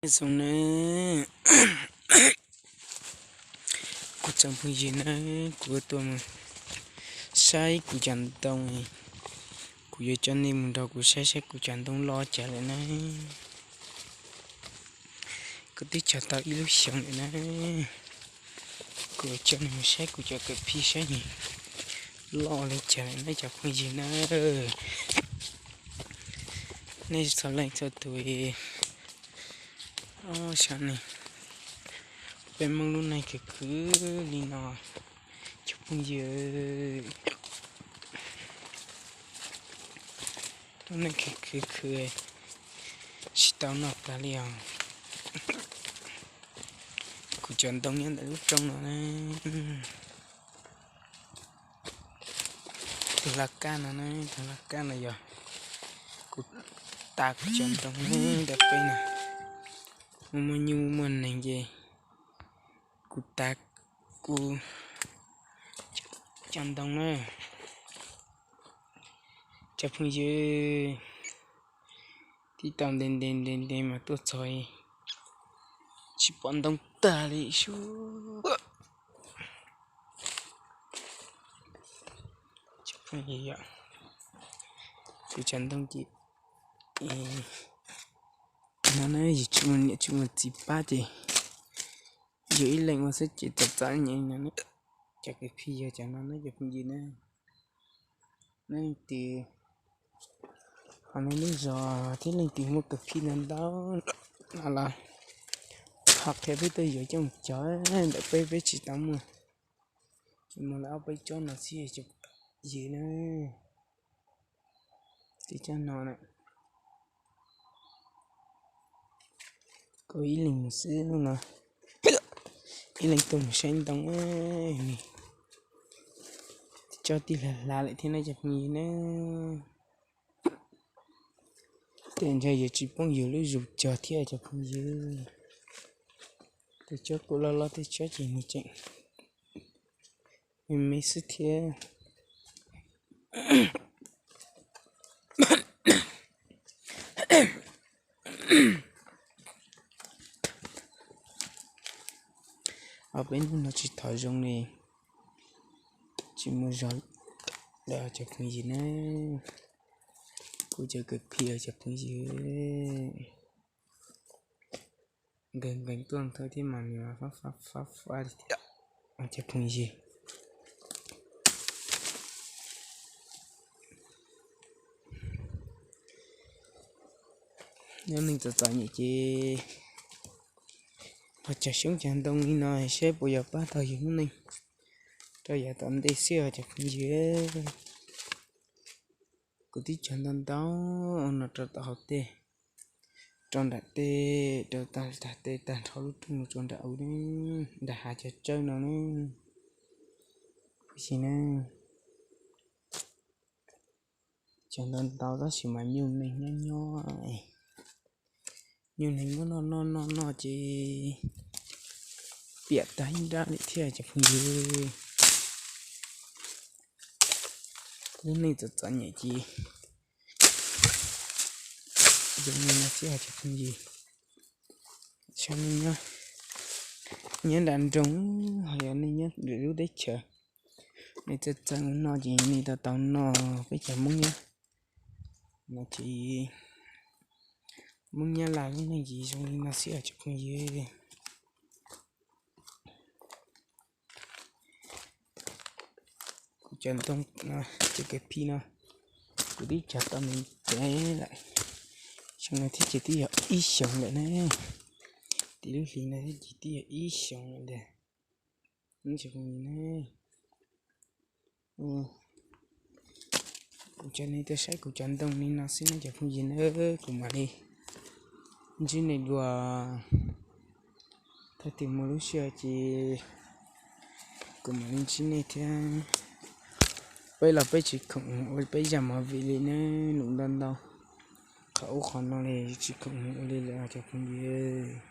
Nyob zoo nawb, kuv tsoom phooj ywg nawb, kuv tuaj mus saib kuv cov ntoo, kuv yuav coj nej mus nrog kuv saib saib kuv cov ntoo loj cas lawm nawb. Kuv twb cog tau ib lub xyoos lawm nawb, kuv yuav coj nej mus saib kuv cov kawm phij saib nws loj li cas lawm nawb cov phooj ywg nawb. Nej txhua leej txhua tus, ob sab ne, peb Hmoob lub neej khwv khwv li no cov phooj ywg, lub neej khwv khwv khwv tsis tau noj tas li os. Kuv cov ntoo nyob ntawm lub roob no na, tus laj kab no na, tus laj kab no yog kuv tas kuv cov ntoo ntawm peb no, muaj muaj nyuj muaj neeg ces kuv tas kuv cov ntoo na. Cov phooj ywg, tib tau ntev ntev ntev ntev mas tuaj txog tsis pom ntoo tag li sub. Cov phooj ywg, kuv cov ntoo ces no na, yus tsis muaj niam tsis muaj txiv pab ces yus ib leeg ua xwb ces txom txom nyem no. Cov kawm phij yog cov no na cov phooj ywg na. Leej twg, ho nej lub zos thiab leej twg muaj kawm phij ntau ntau no los ho qhia peb tuaj yuav coj mus cog, ntawm peb peb tsis tau muaj. Ces muaj lawm ob peb tsob no xwb cov phooj ywg na. Tib tsob no na, kuv ib leeg mus xwb hnub no, ib leeg tuaj mus saib ntoo, tib tsob tij hlav hlav lawm thiab na cov phooj ywg na. Tej ntshe yuav tsis poob yus lub zus cog thiab cov phooj ywg. Tej tsob kuj loj loj tej tsob ces nws tseem me me xwb thiab. Ob peb hnub no tsis thov zoo li, tsis muaj zog lawm cov phooj ywg na. Kuv cov kawm phij cov phooj ywg, nkees nkees tuaj nthaw thiab mas nws fab fab fab li thiab cov phooj ywg. Nyob neej txom txom nyem ces ho cog xyoob cog ntoo li no saib puas yuav pab tau yus lub neej rau yav tom ntej xwb os cov phooj ywg. Kuv twb cog ntau ntau no rau tom hauv tej, rau nram tej, rau tag tag tej tag nrho lub roob mus rau nram u, nram hav cog tsawb no na. Kuv xav na, cog ntau ntau tab sis mas nyuj neeg nyob nyob, nyuj neeg muab noj noj noj noj ces piam tag ib nrab li thiab cov phooj ywg. Lub neej txom txom nyem ces zoo li no xwb os cov phooj ywg. Saib nej nyob nram nroog, ho yog nej nyob lwm lub teb chaws, nej txawj txawj mus noj ces nej tau tau noj peb cov Hmoob Nyab. No ces Hmoob Nyab Laj lub neej ces zoo li no xwb os cov phooj ywg. Kuv cov ntoo, cov kawm phij no kuv twb cog tau ntev ntev lawm, xyoo no thiab ces twb yog ib xyoos lawm na. Tim lub hlis no thiab ces twb yog ib xyoos lawm ntag. Kuv coj nej tuaj saib kuv cov ntoo li no xwb na cov phooj ywg na, kuv mam li ntsib nej dua. Thaum twg muaj lub sij hawm ces kuv mam li ntsib nej thiab. Peb los peb tsis khoom ua peb zaj movie li ne, num ntau ntau, qhov ub qhov no li tsis khoom ua li lawm cov phooj ywg.